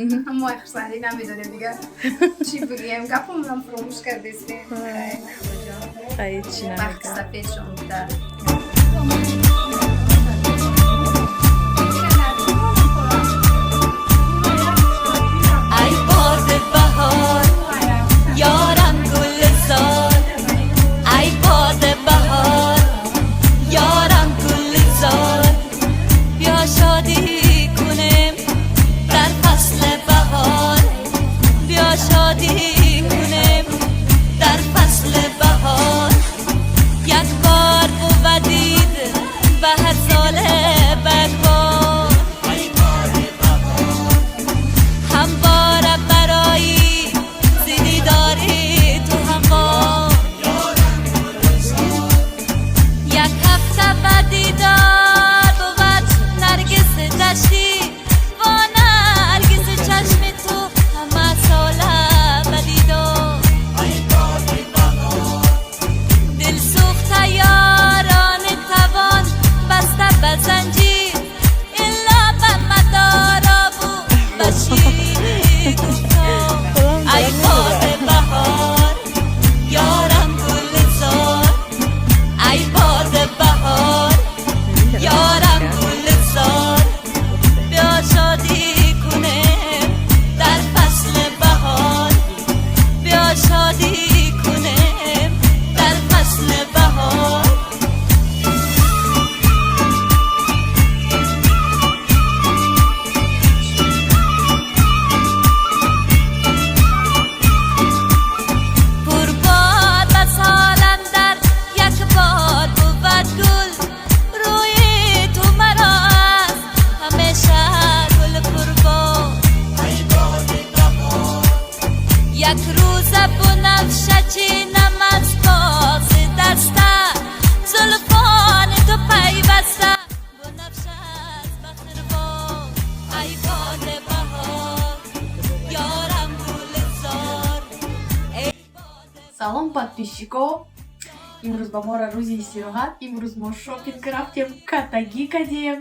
Мо хурсандӣ намедонем, дига чӣ бигӯем, гапамонам фуромӯш кардестем. Хай, чӣ бахти намегӯям. Сафедшон буда. ای باد بهار، یارم گل زار، ای باد بهار، یارم گل زار، بیا شادی کنیم در فصل بهار، بیا شادی کنیم در فصل بهار. یک بار بود به هر سال بکار، همواره برای زیداری تو هموار. یک هفته به دیدار بود نرگس دشتی و نرگس چشم تو همه ساله به دیدار. دل سوخته یاران توان بسته به زنجیر، الا به مدارا و به شیرینی گفتار. ای باد بهار، یارم گل زار، ای باد بهار، یارم گل زار، بیا شادی کنیم در فصل بهار، بیا شادی کنیم در فصل بهار. پرباد و سالم در یک بار بود گل، روی تو مرا است همیشه گل پرباد. یک روز بنفشه چینم از باز دسته، زلفان تو پیوسته بنفشه از بخروار. ای باد بهار، یارم گل زار، ای باد Салом, подписчико! Имрӯз ба моро рӯзи истироҳат. Имрӯз мо шопинг рафтем, катагӣ кардем,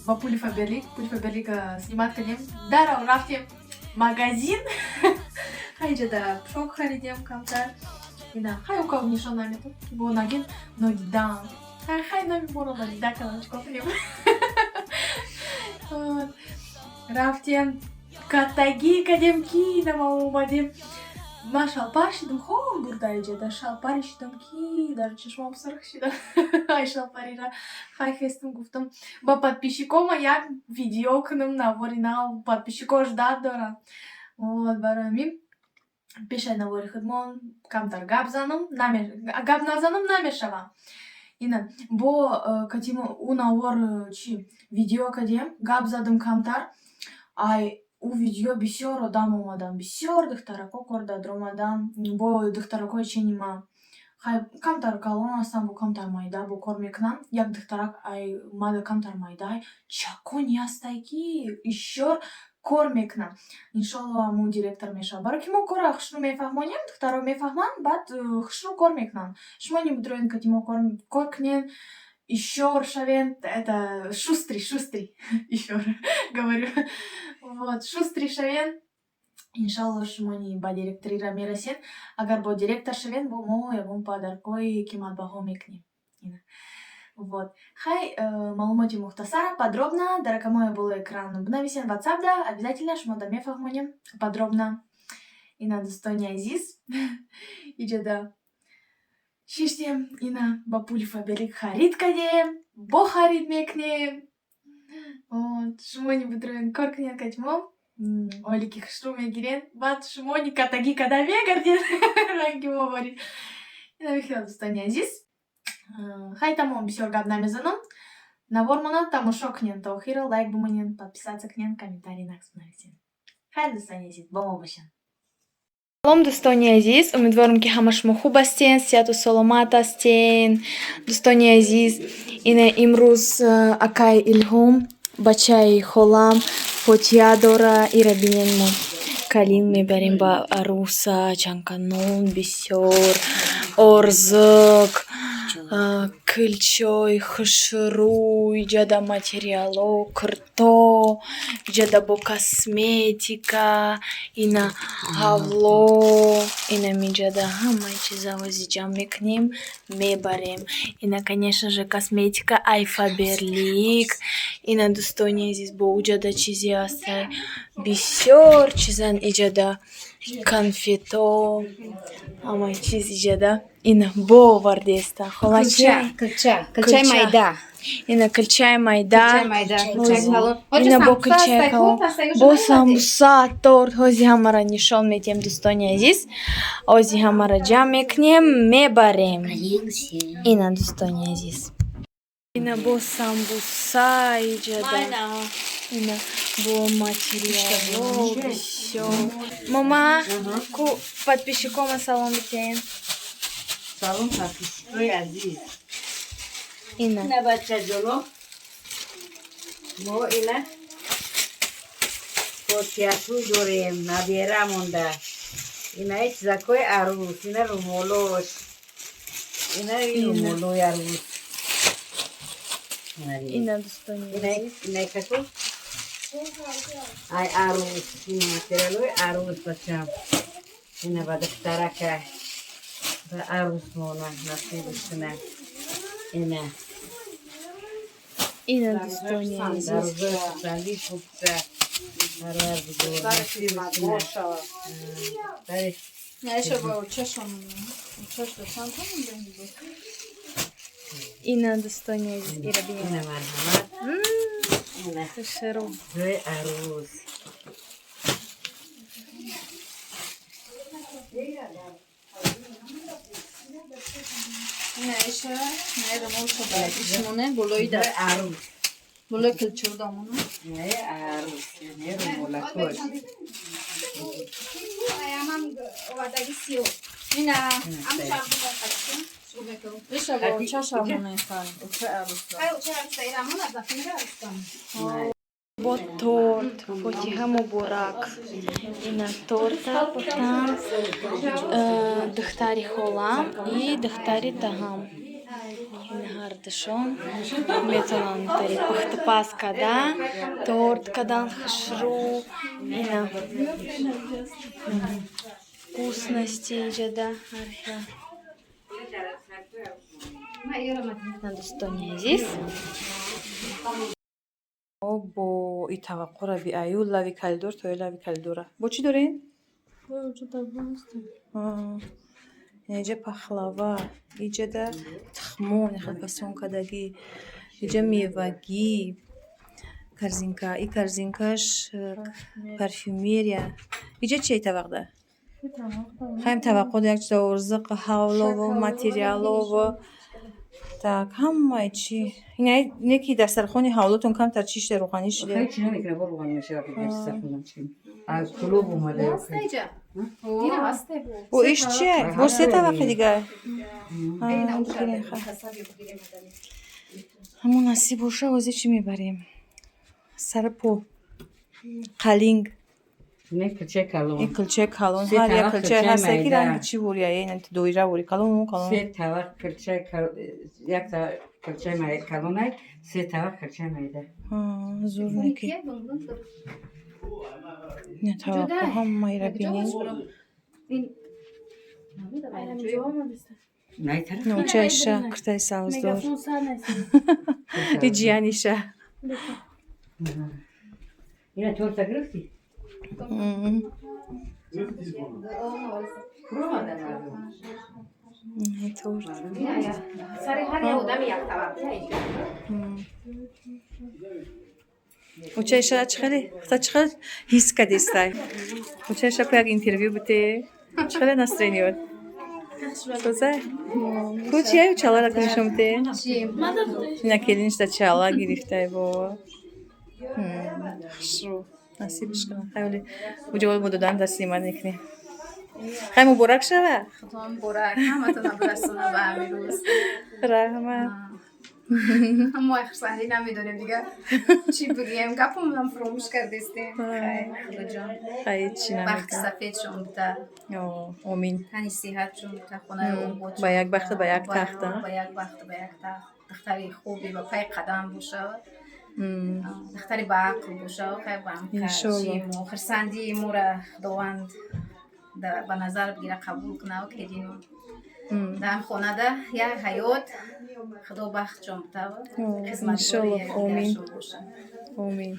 ба пули Фаберлик, пули Фаберлика снимать кардем, дарав рафтем магазин. Хайҷада пӯшок харидем камтар. Ина хай, у кого нишон наметон, бо нагин нодидам. Хай, хай, номи моро надида кардам, чикор кунем? Вот. Рафтем, катагӣ кардем, ки инама омадем. Ман шалпар шидам, хоб бурда иҷода шалпаре шидам, ки дар чашмам сурх шида. Ай шалпарира хай хестам, гуфтам, ба подписчикома як видео кунам, навори нав, подписчико ждать доранд. Вот, барои ҳамин пешаи навори худмон камтар гап занам, гап назанам намешавам. Ина бо катимо ӯ навор, чи видео кардем, гап задам камтар. Ай ӯ видео бисёр одам омадан, бисёр духтарако кор омадан, бо духтаракои чени ман. Хай, камтар калон ҳастам, бо камтар майда бо кор мекунам. Як духтарак ай мада камтар майдаай, чакони ҳастай, ки ишёр кор мекунам. Иншолло, ҳамун директор мешавад. Барои ки мо корро хушрӯ мефаҳмонем, духтаро мефаҳманд, баъд хушрӯ кор мекунанд. Шумо небудроен, кати мо кор кунен, ишёр шавен, это шустрый, шустрый, ишёр говорю. Вот, шустрый шавен. Иншалло, шумони ба директорира мерасен. Агар бо директор шавен, бо мо ягон подаркҳои қиматбаҳо мекунем. Ина. Вот. Хай, маълумоти мухтасара, подробно дар рақамҳои болои экран бинависен ватсапда, обязательно шумо да мефаҳмонем подробно. Ина, дӯстони азиз, иҷода шиштем, ина ба пули Фаберлик харид кардем, бо харид мекунем. Вот, шумони будроен кор кунед кати мо, ойлики хушрӯ мегирен, баъд шумони катагӣ када мегардед, ранги мо борид. Ина мехел, дӯстони азиз. Хай, тамом, бисёр гап намезанам. Навормона тамошо кунед то охира, лайк бимонед, подписаться кунед, комментарий нақс бинависед. Хайр, дӯстони азиз, бо мо бошед. Салом, дӯстони азиз, умедворам, ки ҳама шумо хуб ҳастен, сиҳату саломат ҳастен. Дӯстони азиз, ина имрӯз акаи Илҳом, бачаи холам, фотиҳа дора. Ира бинен, мо калин мебарем ба арӯса, чанканон бисёр, орзук. Килчои хушрӯ, иҷада материало, кирто, иҷада бо косметика, ина ҳавло, инам иҷада ҳамаи чиза ози ҷамъ мекунем, мебарем. Ина, конечно же, косметика ай Фаберлик. Ина, дӯстони азиз, бо уҷада чизе ҳастай. Бисёр чизан иҷада, конфето, ҳамаи чиз иҷада. Ина бо овардеста. Холачи? Килча, килчаи майда. Ина килчаи майда. Килчаи майда, килчаи калон. Ина бо килчаи калон. Бо самбуса, торт. Ҳози ҳамаро нишон медиҳем, дӯстони азиз. Ози ҳамаро ҷамъ мекунем, мебарем. Ина, дӯстони азиз. Ина бо самбуса иҷада. Ина бо материало бисёр. Мама, ку подписчикома салом битен. Салом, подписчикои азиз. Ина. Ина, бачаҷоно, мо ина фотиату дорем, набера монда. Ина чизакои арӯс, ина румолош. Ина румолои арӯс. Ина, дӯстони Ина азиз. Ина како? Ай арӯс, ина материалои арӯс, бачам. Ина ба духтарака. Ба арӯс мона насибш куна. Ина. Ина, дӯстони азиз. Дар рӯзои хурсандӣ хубса. Парвардигор насибш куна. Духтари Наиша бо чашам. Чаш до чанд томон буд? Ина, дӯстони азиз, ира бинед. Ина, марҳамат. Ина Хушрӯ. ҷои арӯс. Наиша, най рамолша ба ишмоне болои да. Ҷои арӯс. Болои килчо дамона. Ина арӯс. Ина румолакош. Ина, ам Иша бо чашамоне хай. Бо торт, фотиҳа муборак. Ина торта пухтан духтари холам и духтари таҳам. Ина ҳардушон метавонанд тари пухтупаз кардан, торт кардан хушрӯ. Ина вкусности иҷада ҳархел. Ина, дӯстони азиз. Бо и таваққура биаю лави калидор то лави калидора. Бо чӣ дорем? Инаҷа пахлава, иҷада тухмон хел фасон кардагӣ, иҷа мевагӣ, корзинка, и корзинкаш парфюмерия. Иҷа чие тавақда? Хаем таваққо як чиза орзиқ, ҳавлову, материалову. Так, ҳамаи чӣ. Ина не ки дастархони ҳавлотон камтар чӣ шида, рӯғанӣ шида. Хеле чӣ намекунад, бо рӯған мешавад, аз клуб омада. О, иш чие? Бо се таваққи дигар. Ҳамон насиб боша, ҳозир чӣ мебарем? Сари по. Қалинг. Не, килчаи калон. Ин килчаи калон. Се Ҳар як тавақ килчаи килчаи ҳаста ки майда. ранги чӣ вория, ин доира вори калон, он калон. Се тавақ килчаи як тавақ килчаи калонай, се тавақ килчаи майда. Зур неки. Ина таваққо ҳамаира бинед. Най тараф. Ноучаиша, киртаи савздор. И ҷияниша. Ина торта гирифтӣ? Фуромада мардум. Ин торт. Сари ҳар як одами як тавақ. Учаиша чӣ хеле хута чӣ хел ҳис кардистай? Учаиша, ку як интервю бите. Чӣ хеле настроение? Тоза? Ку чия чалара нишон бите? Ина келиншда чала гирифтай бо. Хушрӯ. Насибш кунад. Хайли уҷо бо додан даст снимать мекунем. Хай, муборак шава. Худо муборак, ҳаматона бирасона ба ҳамин рӯз. Раҳмат. Мо хурсандӣ намедонем, дига чӣ бигӯем, гапомонам фуромӯш кардестем. Худоҷон, Хай, чӣ бахти намегӯям. сафедшон бита. О, омин. Тани сиҳатшон бита, хонаи обод. Ба як бахту ба як тахт, а? Ба як бахту ба як тахт. Духтари хуби ба пай қадам бошад, духтари баақл бошад. Хай, ба Иншоллоҳ. мо хурсандии моро Худованд ба назар бигира, қабул кунад, келину дар хонада як ҳаёт Худо бахтшон битава, О, хизматгори иншоллоҳ, омин. якдигаршон бошад. Омин.